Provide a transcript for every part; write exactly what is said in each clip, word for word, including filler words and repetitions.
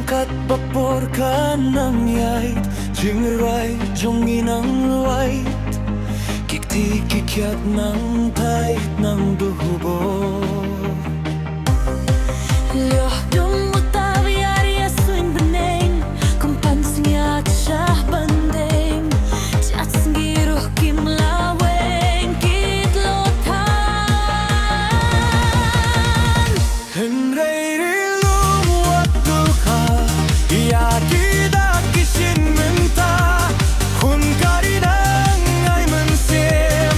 Katba por ka nang ïaid, jingrwai jong ngi nang lwait. Ki kti ki kiad nang thait nang duh bor. Lyoh dum uta biar ïa suiñ bneng, kum pan sñiat shah ban deng. Jat sngi ruh kim la weng ki tlo than. Hynrei ri lum wat dukha ïa ki dak ki shin mynta. Khun ka ri nang ai mynsiem,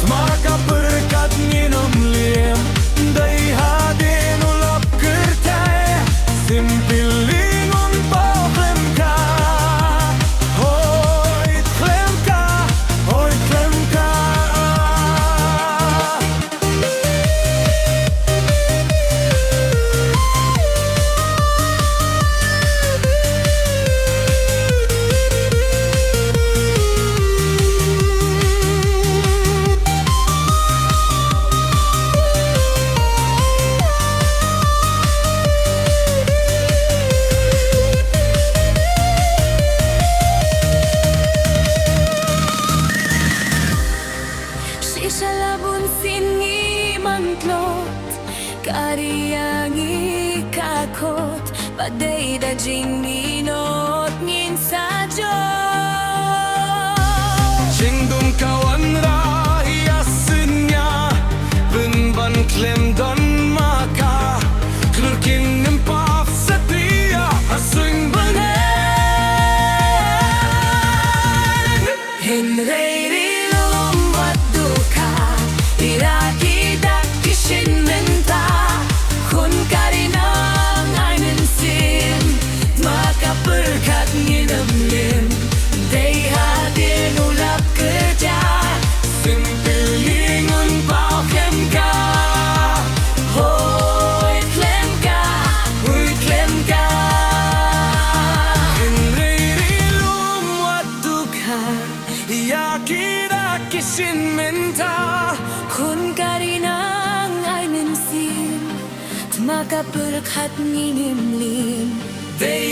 tma ka pyrkhat ngin ym liem. Dei hadien u lap kyrteng, sim pili ngun paw khlem ka. Hoi khlem ka, hoi khlem ka. Shisha la bun sien ngim tlot, ka ri ïa ngi ka khot, ba dei da jingminot ngin sa jot. Jingdum ka wanrah ïa synñia, pynban khlem don ma ka, khlur kin ym pap satia ha suiñ bneng. Hynrei ri lum wat dukha ïa ki dak ki shin mynta. Khun ka ri nang ai mynsiem, tma ka pyrkhat ngin ym liem. Dei hadien u lap kyrteng, sim pili ngun paw khlem ka. Hoi khlem ka, hoi khlem ka. Hynrei ri lum wat dukha ïa ki dak ki shin mynta. Khun ka ri nang ai mynsiem, tma ka pyrkhat ngin ym liem. Dei